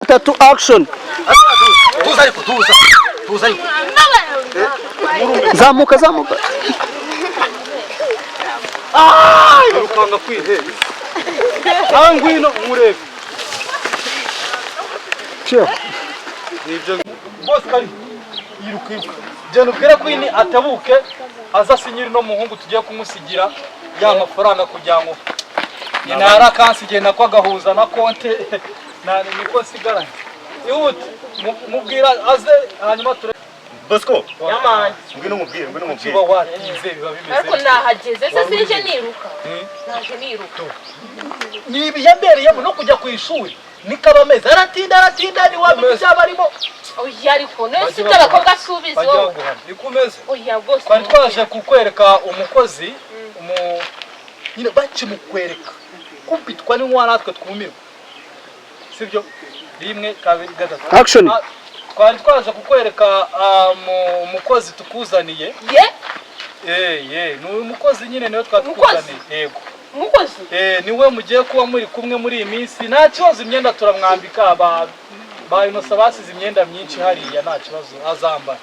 Gatatu, action. Tuza ariko, tuza, tuza ariko. Zamuka, zamuka. Irukanga kwihe nawe, ngwino nkurebe. Sure. Nibyo bose kari yiruka, yiruka, genda ubwire Queen atabuke aza asinyira uno muhungu tugiye kumusigira ya mafaranga, kugira ngo nyina yarakansigiye nako agahuza na konte na niko nsigaranye. Ihute, mubwira aze, hanyuma ture. Bosco. Yamani. Ngwino mubwire, ngwino mubwire. Uba watinze, biba bimeze Ariko bite? nahageze se, sinje niruka, naje niruka. Ni ibiyambereyemo no kujya ku ishuri niko aba ameze, aratinda, aratinda, ntiwamenya icyaba arimo. Oya, ariko none si ibyo abakobwa asubiza. Bajya Wowe. baguhana, niko umeze. Oya rwose. Twari twaje kukwereka umukozi umu nyine bakimukwereka kubitwa n'inkuba natwe twumirwa, sibyo? Rimwe, kabiri, gatatu. Action. Ah, twari twaje kukwereka umukozi tukuzaniye. Ye? Eh, ye, ni uyu mukozi nyine, niwe twatukuzaniye, yego. Umukozi? Eh, niwe mugiye kuba muri kumwe muri iyi minsi. Nta kibazo, imyenda turamwambika, ba Innocent basize imyenda myinshi hariya, nta kibazo azambara.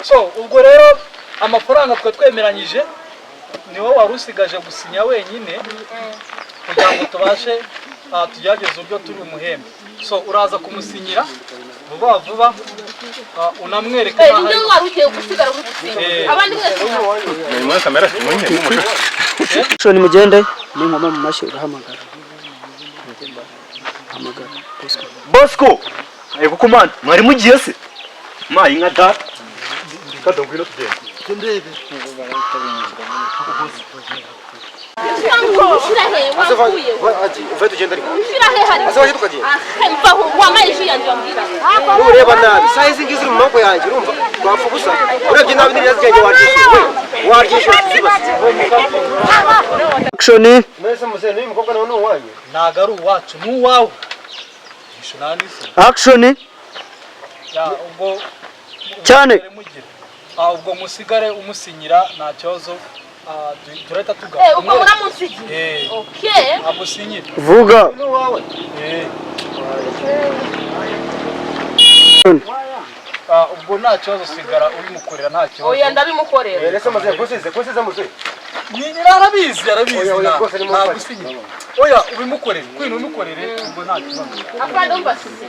So ubwo rero amafaranga twe twemeranyije, niwe wari usigaje gusinya wenyine kugira ngo tubashe tugerageze uburyo turi umuhembe. So uraza kumusinyira vuba vuba, unamwereke Eh, n'aho ninde ari. Wari ugiye gusigara uri gusinya? Eh. Abandi mwese Ni muri kamera, munye mumushe. Action, mugende n'inkoma mu mashyi, urahamagara, hamagara Bosco. Bosco. Yego komanda, mwari mugiye se? Mayi nka data. Kado, ngwino tugende. Ushyira he wakuye? Uve tugenda ariko. Ushyira he hari? Ase waje tukagenda. Ah, mvaho, wamaye ji yanjye wambwira. Nureba nabi, isaha izi ngizi uri mu maboko yanjye, urumva wapfa ubusa. Urebye nabi n'ibyazi byanjye waryishyura, we waryishyura tuzibase. Action. Mwese muzehe, n'uyu mukobwa nawe ni uwanyu? Ntabwo ari uwacu, ni uwawe. Yishu nta n'isoni. Action. Ya, ubwo Cyane. musigare mugira. Ubwo musigare umusinyira, nta kibazo. Turahita tugaruka. Eh, ubwo muramunsigiye? Eh. Okay. Agusinyire. Vuga. Ni uwawe. Eh. Ubwo nta kibazo, sigara ubimukorera, nta kibazo. Oya, ndabimukorera. Ese muzehe, kusize, kusize muzehe. Ni arabizi, arabizi. Oya, oya, Nta rwose ni nta mumfashe. gusinyira. Oya, ubimukorere kwino, ubimukorere, ubwo nta kibazo. Afande, umbasize.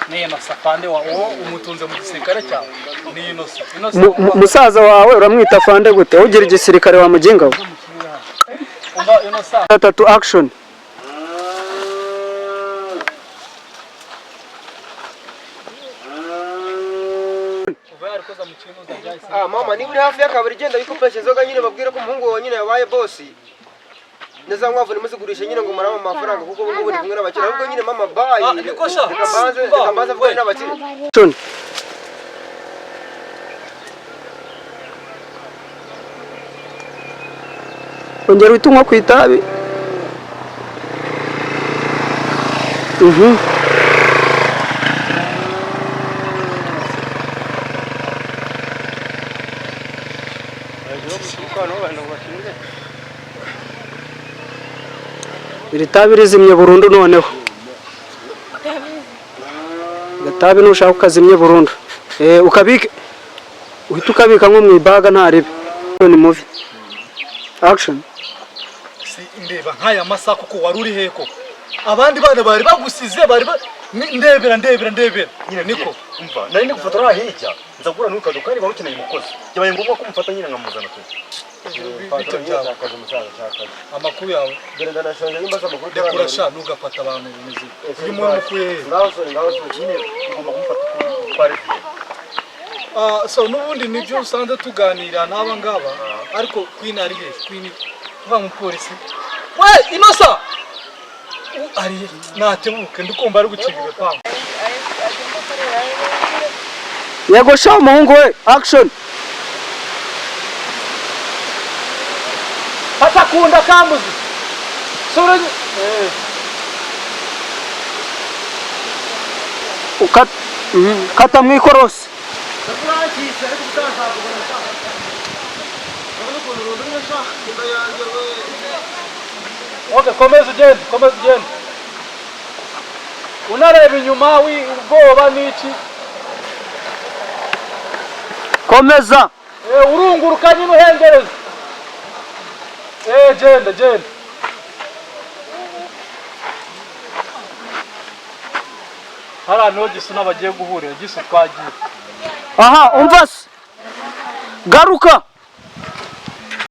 Ni Innocent, afande wa wowe umutunze mu gisirikare cyawe ni Innocent, Innocent. Musaza wawe uramwita fande gute? Ugira igisirikare wa muginga we. Umva Innocent. Gatatu, action. Kuva yarikoza mu kintu byahise. Ah mama, niba uri hafi y'akabari, genda wikopesha inzoga nyine, babwire ko umuhungu wawe nyine yabaye bosi. Neza nkwavu nimuzigurishe nyine ngo murame amafaranga, kuko ubu ngubu ndi kumwe n'abakire. Ahubwo nyine mama, bye. Ah, niko sha. Reka mbanze, reka mbanze mvugane n'abakire. Action. Ongera uhite unywa ku itabi. Iri tabi rizimye burundu noneho. Agatabi nushaka ukazimye burundu. Eh, ukabike, uhita ukabika nko mu ibaga, nta ribi. Ni movie. Action. Si ndeba nk'aya masaha kuko wari uri he koko? Abandi bana bari bagusize, bari ndebera, ndebera, ndebera. Nyine Niko. Umva, nari ndi gufotora hirya, nza guhura n'uyu kado kandi wari ukeneye umukozi. Byabaye ngombwa ko mufata nyine nkamuzana tu. Bite byawe? Akazi musaza, cyakazi. Amakuru yawe? Dore ndanashonje, nimba se amakuru. Rekura sha, ntugafata abantu bimeze. Uyu muntu mukuye he? Ngaho sore, ngaho sore. Nyine ugomba kumufata uko twari. So n'ubundi nibyo usanze tuganira n'aba ngaba, ariko Queen ari he? Queen uva mu polisi we, Innocent ari he? Natebuke, ndikumva ari gukinga ibipangu. Yego sha umuhungu we, action. Fata kunda kambuzi sura. Kata mu ikorosi. Ndakurakisha ariko utazakubona sha. Urabona ukuntu rundumye sha, inda yanjye we. Okay, komeza ugende, komeza ugende. Unareba inyuma ubwoba n'iki. Komeza. Urunguruka nyine uhengereza. Genda genda. Hariya niho Gisu n'abagiye guhurira. Gisu, twagiye. Aha, umva se, garuka.